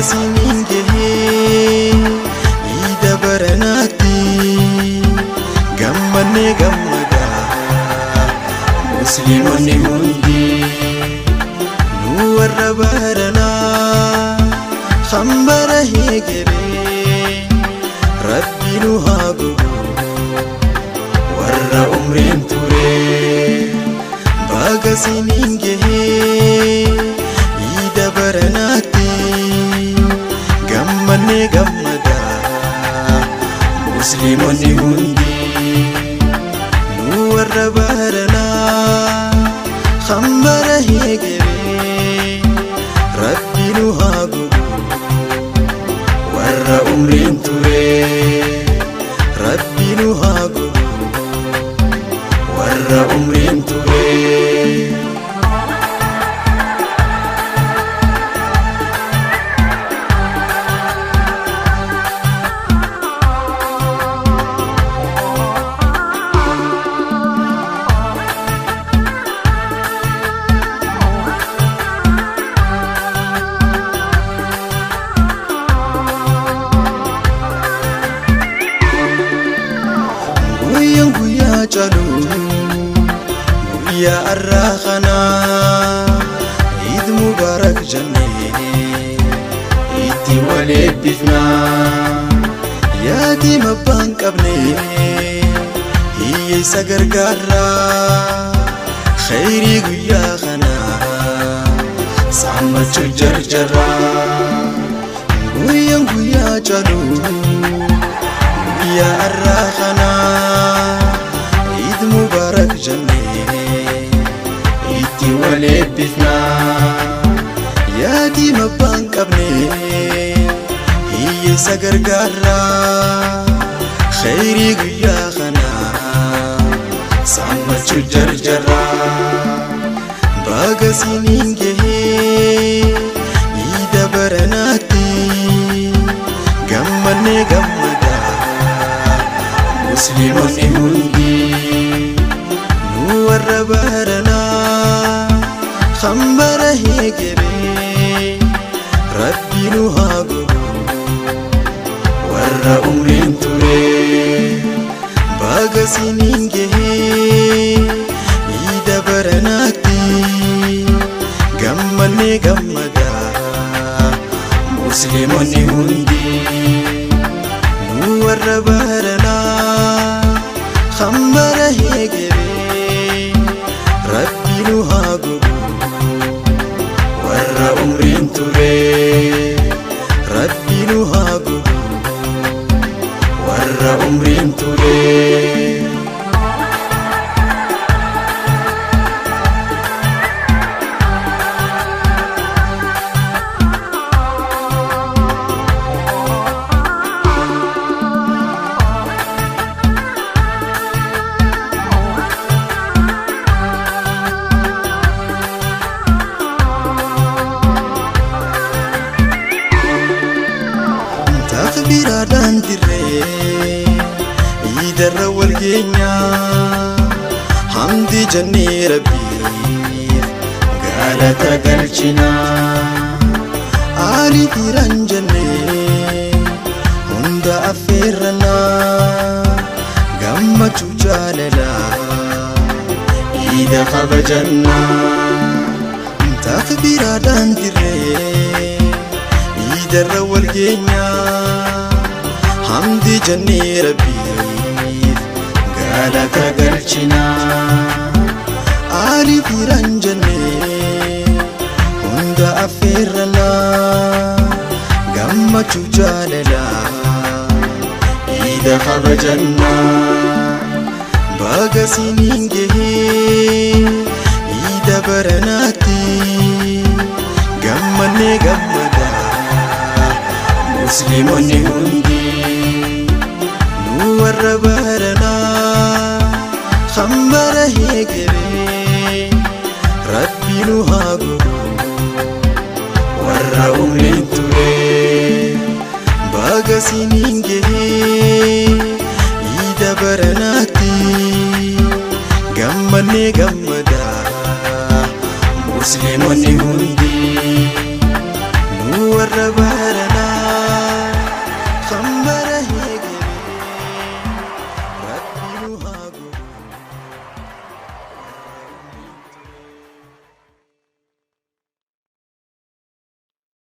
Baga siniin gahee iida baranaatti gammannee gammadaa musliimonni hundi nu warra baranaa hambara heegeree rabbi nu haa godhu warra umriin ture. Baga siniin gahee iida baranaatti gammannee gammadaa musliimonni hundi nu warra baranaa hambara heegeree rabbi nu haa godhu warra umriin ture, rabbi nu haa godhu warra umriin ture. Guyyaan guyyaa caalu guyyaa har'aa kanaa Iid Mubaarak jennee itti wal eebbifnaa. Yaatii abbaan qabne hiyyeessa gargaarraa khayrii guyyaa kanaa saammachuu jarjarraa. Guyyaan guyyaa caalu guyyaa har'aa kanaa Iid Mubaarak jennee itti wal eebbifnaa. Yaatii abbaan qabne hiyyeessa gargaarraa khayrii guyyaa kanaa saammachuu jarjarraa. Baga siniin gahee iida baranaatti gammannee gammadaa musliimonni hundi nu warra baranaa hambara heegeree rabbi nu haa godhu warra umriin ture. Baga siniin gahee iida baranaatti gammannee gammadaa musliimonni hundi nu warra baranaa hambara heegeree rabbi nu haa godhu warra umriin ture, rabbi nu haa godhu warra umriin ture. Takbiraadhaan dirree iidarra wal geenyaa hamdi jennee rabbiif galata galchinaa aalii firan jennee hunda affeerranaa gammachuu jaalalaa iida kabajannaa. Takbiraadhaan dirree iidarra wal geenyaa hamdi jennee rabbiif galata galchinaa aalii firan jennee hunda affeerranaa gammachuu jaalalaa iida kabajannaa. Baga siniin gahee iida baranaatti gammannee gammadaa musliimonni hundi nu warra baranaa hambara heegeree rabbi nu haa godhu warra umriin ture. Baga siniin gahee iida baranaatti gammannee gammadaa musliimonni hundi nu warra